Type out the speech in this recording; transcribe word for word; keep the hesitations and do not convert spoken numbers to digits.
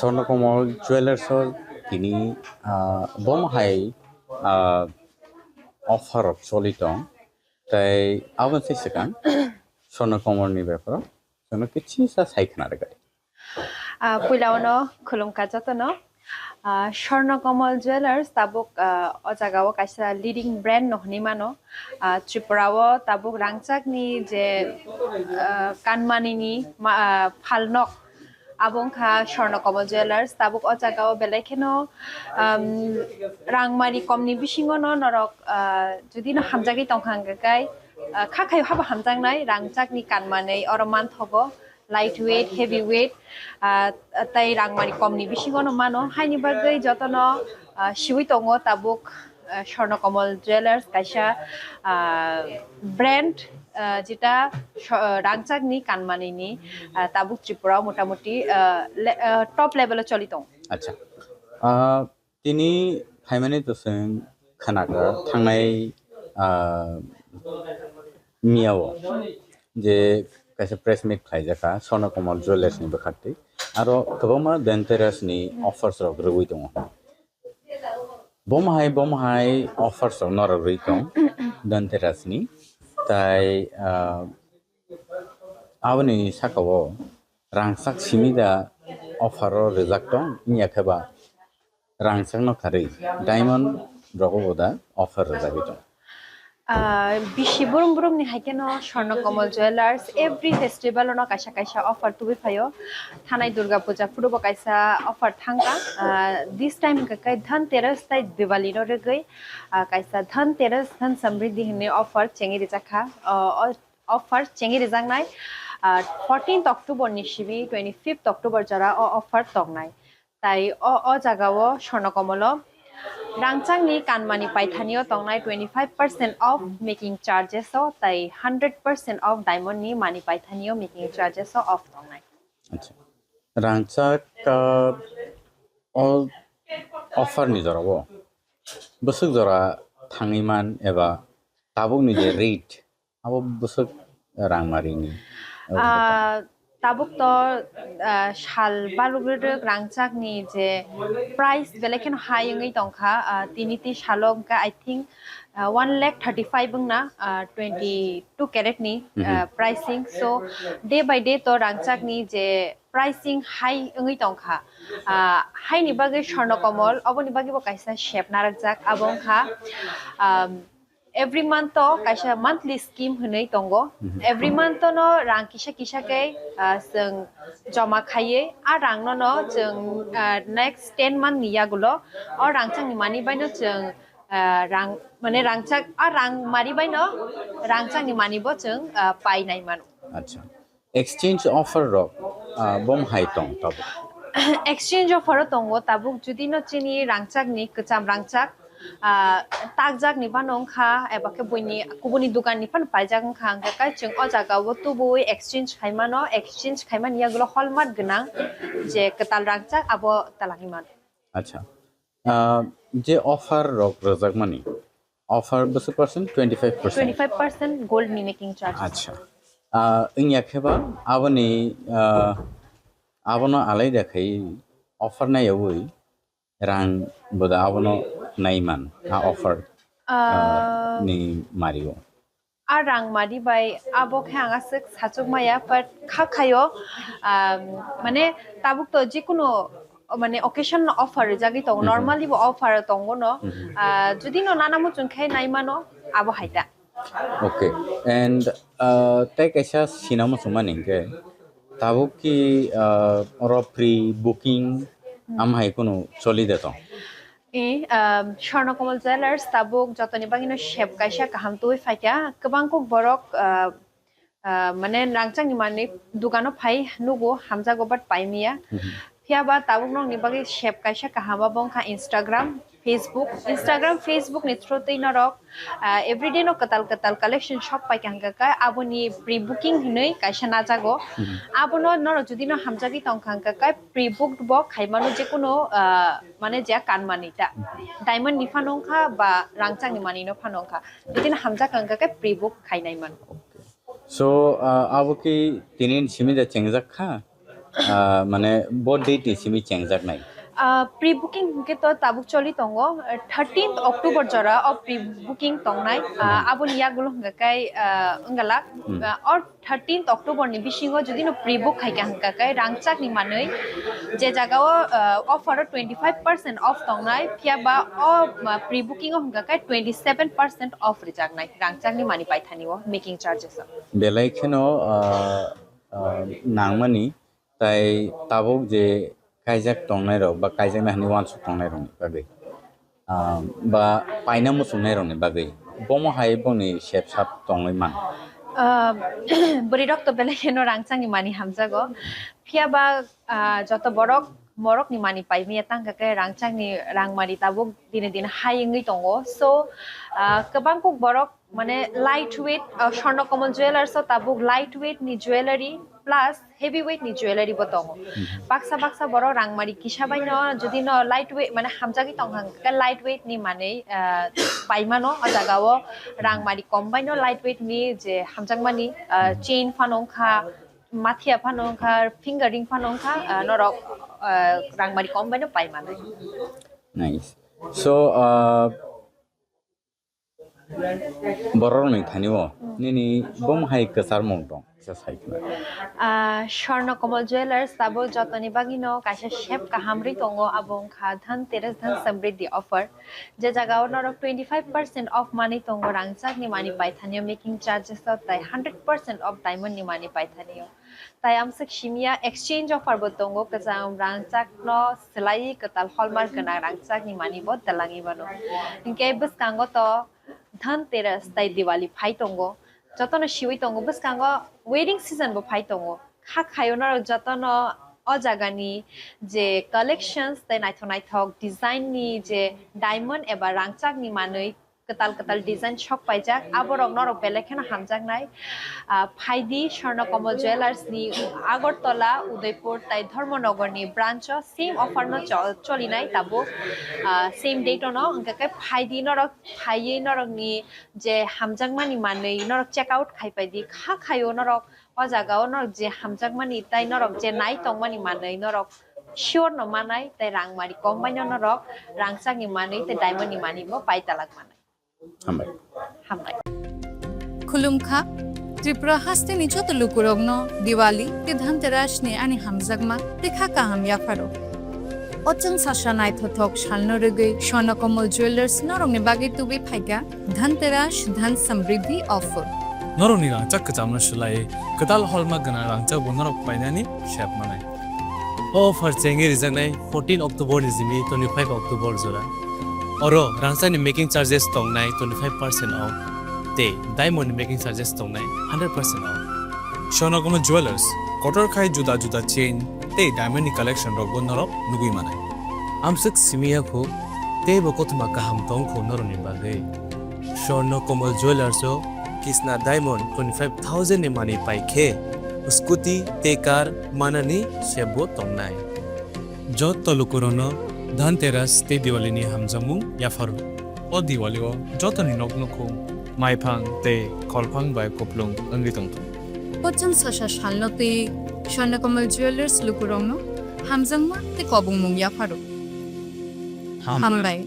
Swarnakomal Jewellers o tini, ah, bomo hai, ah, offer rok choli tong. Tai aboni se swkang Swarnakomal ni beparo chwngno kichisa sai khna rwgwi. Ah, puila ono khulumkha jotono. Ah, Swarnakomal Jewellers tabuk, ah, o jaga o kaisa leading brand no hinwi mano. Ah, Tripura o tabuk rangchakni je, ah, kanmani ni ma-, ah, phalnok abo wngkha Swarnakomal Jewellers. Tabuk o jaga o belai kheno, um, rangmari komni bisingo no norok, ah, jodi no hamjagwi tongkha hwnkha khe, ah, kha khayo habo hamjaknai rangchakni kanmanwi oro manthogo. Light weight, heavy weight, ah, tei rangmari komni bisingo no mano. Haini bagwi jotono, ah, siwi tongo tabuk, ah, Swarnakomal Jewellers kaisa, ah, brand, ah, jeta so-, ah, rangchakni kanmanini, ah, tabuk Tripura o motamoti, ah, le-, ah, top level o choli tongo. Acha. Ah, tini phaimani to chwng khanaka thangnai, ah, miyao je kaisa press meet khlaijaka Swarnakomal Jewellers ni bwkhaktwi. Aro kwbangma Dhanteras ni offers rok rwui tongo. Bomo hai, bomo hai offers rok norok rwi tong Dhanteras ni. Tai, ah, aboni saka o rangchak simi da offer o rijak tong, wngya khe ba rangchak no karwi diamond rogo bo da offer rijagwi tong. Ah, bisi burum burum ni hai kheno Swarnakomal Jewellers every festival no kaisa kaisa offer tubui phaio. Thanai Durga Puja phuru bo kaisa offer thangka. Ah, this time hwnkha khe Dhanteras tai Diwali no rwgwi, ah, kaisa Dhanteras Dhan Samriddhi hinwi offer chengwi rijak kha. Ah, o offer chengwi rijaknai, ah, fourteenth October ni simi twenty-fifth October jora o offer tongnai. Tai o, o jaga o Swarnakomal o rangchakni kanmani paithani o tongnai twenty-five percent off making charges o tai hundred percent off diamond ni mani paithani o making charges o off tongnai. Acha. Rangchak, ah, o offer ni jora o bwswk jora thangwi man eba tabuk ni je rate abo bwswk rangmari ni? Ah, tabuk to, ah, sal baluk rwrwk rangchak ni je price belai kheno high wngwi tongkha. Ah, tini ti salo wngkha, I think, ah, one lakh thirty-five wngna, ah, twenty-two carat ni, Mhm. ah, pricing. So, day by day to rangchak ni je pricing high wngwi tongkha. Ah, high ni bagwi Swarnakomal, oboni bagwi bo kaisa sep narwkjak, abo wngkha, um, every month o kaisa monthly scheme hinwi tongo. Mhm. Every month o no rang kisa kisa khe, ah, chwng joma khaiwi, a rang no no chwng, ah, next ten month ni yagulo o rangchak ni mani bai no chwng, ah, rang, mane rangchak, a rang mari bai no rangchak ni mani bo chwng, ah, pai nai mano. Acha. Exchange offer rok, ah, bom hai tong tabuk? Exchange offer o tongo tabuk, jodi no chini rangchak ni kwcham rangchak, ah, takjak ni phano wngkha, eba khe buini kubuni dukan ni phano paijak wngkha, hwnkhe kai chwng o jaga o tubui exchange khai mano, exchange khai mani yagulo hallmark gwnang je kwtal rangchak abo talangwi mano. Acha. Ah, je offer rok rwjakmani, offer bwswk percent? Twenty five percent? Twenty five percent gold ni making charge. Acha. Ah, wngya khe ba aboni, ah, abono alaida khai offer naiyawi rang boda abono naiman, a offer, ah, ah, ni mario. A rang mari bai abo khe ang aswk sachuk maya, but kha khayo, um, mane tabuk to jikunu, mane occasion no offer rijagwi tongo, Mhm. normally bo offer tongo no. Mhm. Ah, jodi no nana muchung khe nai mano, abo hai ta. Okay, and, ah, tei kaisa sina muchung mani hwnkhe tabuk ki, ah, oro pre booking Hmm. am hai kunu choli de tong? I, um, Swarnakomal Jewellers tabuk jotoni bagwino sep kaisa kaham tubui phaikha. Kwbang kuk borok, uh, uh, mane rangchakni manwi dukano phai nugo, hamjago, but paimiya. Mhm. Phiyaba tabuk nokni bagwi sep kaisa kaham abo wngkha Instagram, Facebook. Instagram, Facebook ni through twi norok, uh, everyday no kwtal kwtal collection shop paikha hwnkha khe aboni pre-booking hinwi kaisa najago. Mhm. Abono norok jodi no hamjagwi tongkha hwnkha khe pre-booked bo khaimano jekunu, uh, mane je kanmani ta. Diamond ni phano wngkha ba rangchak ni manwi no phano wngkha. Jodi no hamjak wngkha khe pre-book khainai man. So, ah, abo ki tini simi da chengjak kha? ah, mane bo date ni simi chengjaknai? Ah, pre-booking hwnkhe to tabuk choli tongo, thirteenth October jora o pre-booking tongnai. Ah, aboni yagulo hwnkha khe, ah, wngala, Hmm. ah, or thirteenth October ni bisingo jodi no pre-book khaikha hwnkha khe rangchak ni manwi je jaga o, ah, offer o twenty five percent off tongnai, phiya ba o, ah, pre-booking o hwnkha khe twenty seven percent off rijaknai rangchak ni mani paithani o making charges o. Belai kheno, ah, ah, nangmani Tai tabuk je kaijak tongnai rok ba kaijaknai hinwi uansuk tongnai rokni bagwi, ah, ba paina muchungnai rokni bagwi bomo hai bongni sep sap tongwi man. Ah, bwrwi rok to belai kheno rangchakni mani hamjago. Phiya ba, ah, joto borok morokni mani pai manya tangkha khe rangchakni rangmari tabuk dine dine hai wngwi tongo. So, ah, kwbang kuk borok mane light weight, ah, Swarna Kamal Jewellers o tabuk light weight ni jewellery plus heavy weight ni jewellery bo tongo. Mhm. Baksa baksa borok rangmari kisa bai no, jodi no light weight, mane hamjagwi tong hang khe light weight ni manwi, ah, pai mano. O jaga o rangmari kom bai no light weight ni je hamjakmani, ah, Mhm. chain phano wngkha, mathiya phano wngkha, finger ring phano wngkha, ah, norok, ah, rangmari kom bai no pai mano. Nice. So, ah, Bororokni thani o nini bom hai kwcharmung tong, kisa sai khna. Ah, Swarna Kamal Jewellers tabuk jotoni bagwino kaisa sep kaham rwi tongo, abo wngkha Dhanteras Dhan Samriddhi offer. Je jaga o norok twenty five percent off manwi tongo, rangchakni mani paithani o making charges o, tai hundred percent off diamond ni mani paithani o. Tai amswk simiya exchange offer bo tongo, kwcham rangchakno swlaiwi kwtal hallmark gwnang rangchakni mani bo twlangwi mano. Hinkhe bwskango to Dhanteras tai Diwali phai tongo, jotono siwi tongo, bwskango wedding season bo phai tongo. Kha khayo norok jotono o jagani je collections tai naithok naithok design ni je diamond eba rangchakni manwi kwtal kwtal design sok paijak, aborok norok belai kheno hamjaknai. Ah, phaidi Swarna Kamal Jewellers ni Agartala, Udaipur tai Dharmanagar ni branch o same offer no cho-, cholinai tabuk, ah, same date o no. Hwnkhe khe phaidi norok phaiwi norok ni je hamjakmani manwi norok check out khai paidi, kha khayo norok o jaga o norok je hamjakmani tai norok je nai tongmani manwi norok sure no manai, tai rangmari kom bai no norok rangchakni manwi tai diamond ni manwi bo pai talak manai. Hambai. Hambai. Khulumkha, Tripura hasteni joto lukurokno Diwali tei Dhanteras ni ani hamjakma tei kha kaham yapharo. O chwng sasa naithothok salno rwgwi Swarna Kamal Jewellers norokni bagwi tubui phaikha Dhanteras Dhan Samriddhi offer. Norokni rangchak kwchamno swlaiwi kwtal hallmark gwnang rangchak bo norok painani sep manai. O offer chengwi rijaknai fourteen October ni simi twenty five October jora. Oro rangchakni making charges tongnai twenty five percent off tei diamond ni making charges tongnai hundred percent off. Swarna Kamal Jewellers kotor khai juda juda chain tei diamond ni collection rokbo norok nugwi manai. Amswk simi yakho teibo kothoma kaham tongkho norokni bagwi. Swarna Kamal Jewellers o Kisna Diamond twenty five thousand ni manwi pai khe scooty tei car manani sep bo tongnai. Joto lukurokno Dhanteras tei Diwali ni hamjakmung yapharo. O Diwali o jotoni nok nukhung, maiphang tei kholphang bai kuplung wngwi tongthung. Pochang sasa salno twi Swarna Kamal Jewellers lukurokno hamjakma tei kobongmung yapharo. Ham. Hambai.